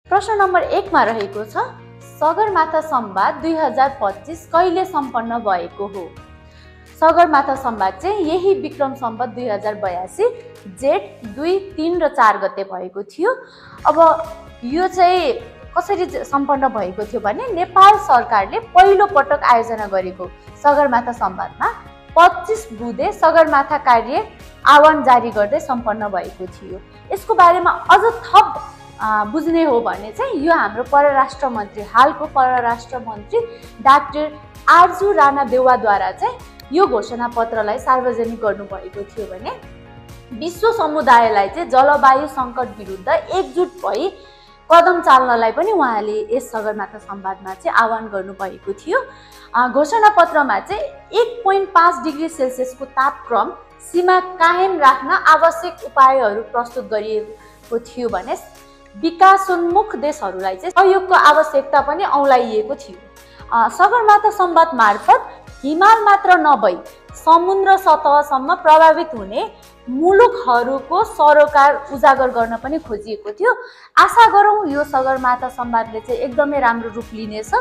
प्रश्न नम्बर 1 मा रहेको छ सगरमाथा संवाद 2025 कहिले सम्पन्न भएको हो? सगरमाथा संवाद चाहिँ यही विक्रम सम्वत 2082 जेठ 2, 3 र 4 गते भएको थियो। अब यो चाहिँ कसरी सम्पन्न भएको थियो भने नेपाल सरकारले पहिलो पटक आयोजना गरेको सगरमाथा संवादमा 25 बुँदे सगरमाथा कार्य आह्वान जारी गर्दै सम्पन्न भएको थियो। यसको बारेमा अझ थप बुझ्ने हो भने चाहिँ यो हाम्रो परराष्ट्र मन्त्री हालको परराष्ट्र मन्त्री डाक्टर आर्जु राणा देउवाद्वारा चाहिँ यो घोषणा पत्रलाई सार्वजनिक गर्नुभएको थियो भने विश्व समुदायलाई चाहिँ जलवायु सङ्कट विरुद्ध एकजुट भई कदम चाल्नलाई पनि उहाँले यस सगरमाथा संवादमा चाहिँ आह्वान गर्नुभएको थियो। घोषणा पत्रमा चाहिँ 1.5 डिग्री सेल्सियसको तापक्रम सीमा कायम राख्न आवश्यक उपायहरू प्रस्तुत गरिएको थियो भने विकासोन्मुख देशहरूलाई चाहिँ सहयोगको आवश्यकता पनि औलाइएको थियो। सगरमाथा संवाद मार्फत हिमाल मात्र नभई समुद्र सतहसम्म प्रभावित हुने मुलुकहरूको सरोकार उजागर गर्न पनि खोजिएको थियो। आशा गरौँ यो सगरमाथा संवादले चाहिँ एकदमै राम्रो रूप लिनेछ।